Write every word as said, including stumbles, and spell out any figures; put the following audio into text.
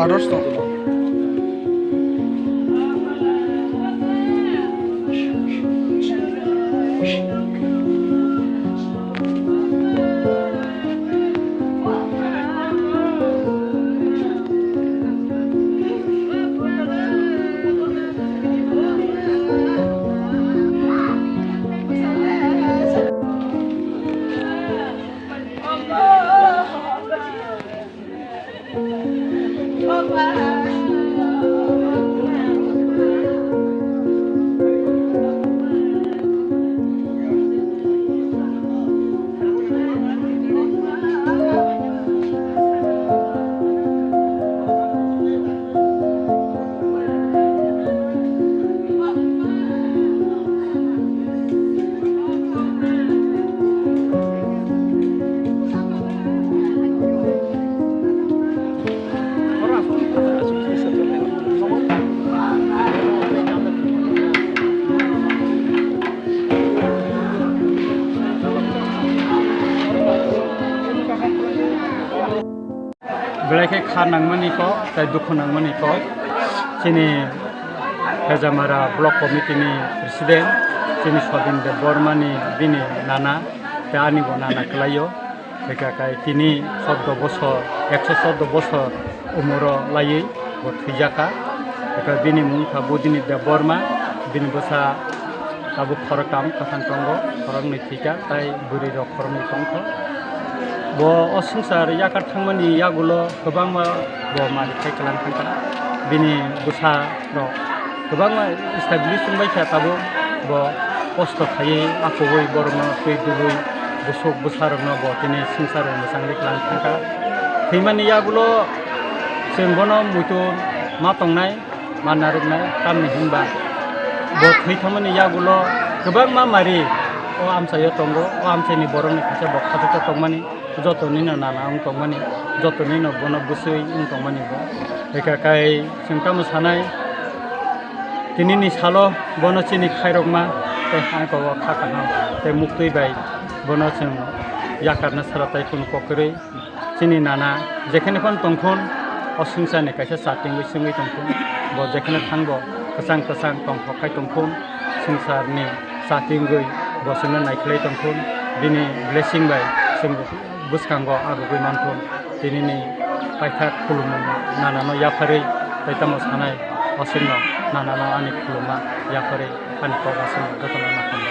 Others tong. Belai khe kha nangmani kok tei dukhu nangmani kok. Chini Hejamara Block Committee ni President, chini Sodin Debbarma ni bini nana, tei ani bo nana kwlaio. Hwnkhe kai tini chordo bosor, ekso chordo bosor umoro laiwi bo thwijaka. Hwnkhe bini mung kha Budini Debbarma, bini bwsa tabuk khoroktham kwthang tongo, khoroknwi thwikha, tei bwrwi rok khoroknwi tongkha. Bo o swngchar yakar thangmani yagulo kwbangma bo mari khai kwlang thangkha. Bini bwsa rok kwbangma establish wngbai kha, tabuk bo kosto khaiwi akhogwi borokno twi dului bwswk bwsarokno bo tini swngcharo mwchangwi kwlang thangkha. Thwimani yagulo chwng bono muitu ma tongnai, ma narwknai, tamni hinba bo thwi thangmani yagulo kwbangma mari o amchaio tongo, o amchaini borokni kaisa bo khachuksa tongmani. Jotonino nana wng tongmani, jotonino bono bwswi wng tongmani bo. Eka kai chwng tamo sanai, tinini salo bono chini khairokma tei hangko o kha kaham tei muktwi bai bono chwng yakarna sara tai phano kok kwrwi. Chini nana jekheno phano tongthun, o swngcharni kaisa chatingwi swngwi tongthun, bo jekheno thangbo kwchang kwchang tongthok khai tongthun, swngcharni chatingwi bo chwngno naikhlai tongthun, bini blessing bai chwng bwskango arugwi manthun. Tinini paithak khulumung nanano yapharwi tei tamo sanai, o chwngno nanano ani khulumma yapharwi ani kok o chwngno jotono nakhung.